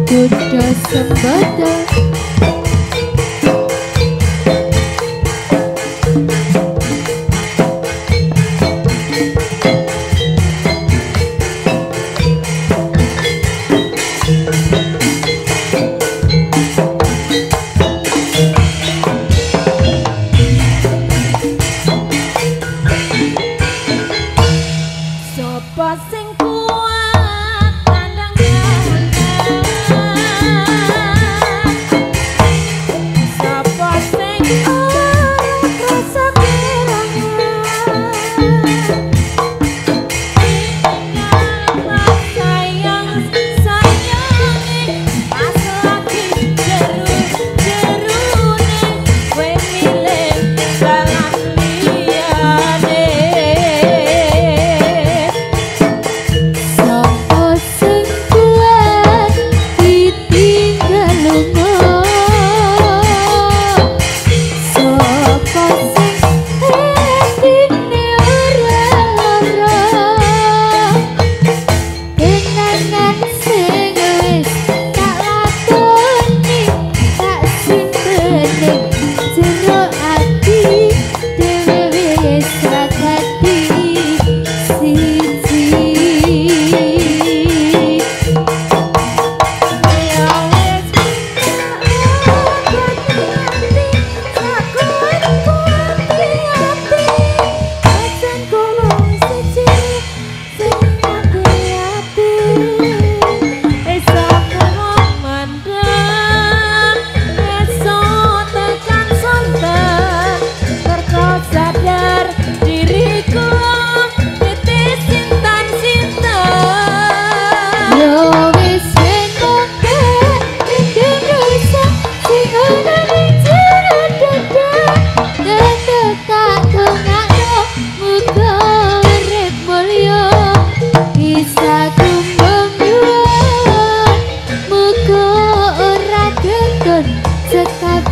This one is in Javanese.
Duda sembada. Sopo sing kuat tandang jalan, sopo sing ora krasa kelangan, tinggal sayang sayange pas lagi jeru jerune kowe milih dalan liyane. Sopo sing kuat ditinggal lunga, sopo sing atine ora lara, kenangan sing wis tak lakoni tak simpen ning jero ati dhewe wis ra dadi siji. Ya wis ati sakuat-kuate ati pancen kulo siji sing ati-ati esok mandang esok tekan sonten merko sadar diriku titis sintan sinten. Yo wis ben monggo mendem rasa sing ana ning jero dada, tetep tak dongakno muga urip mulya bisa kumbung yuwun, muga ora getun cekap.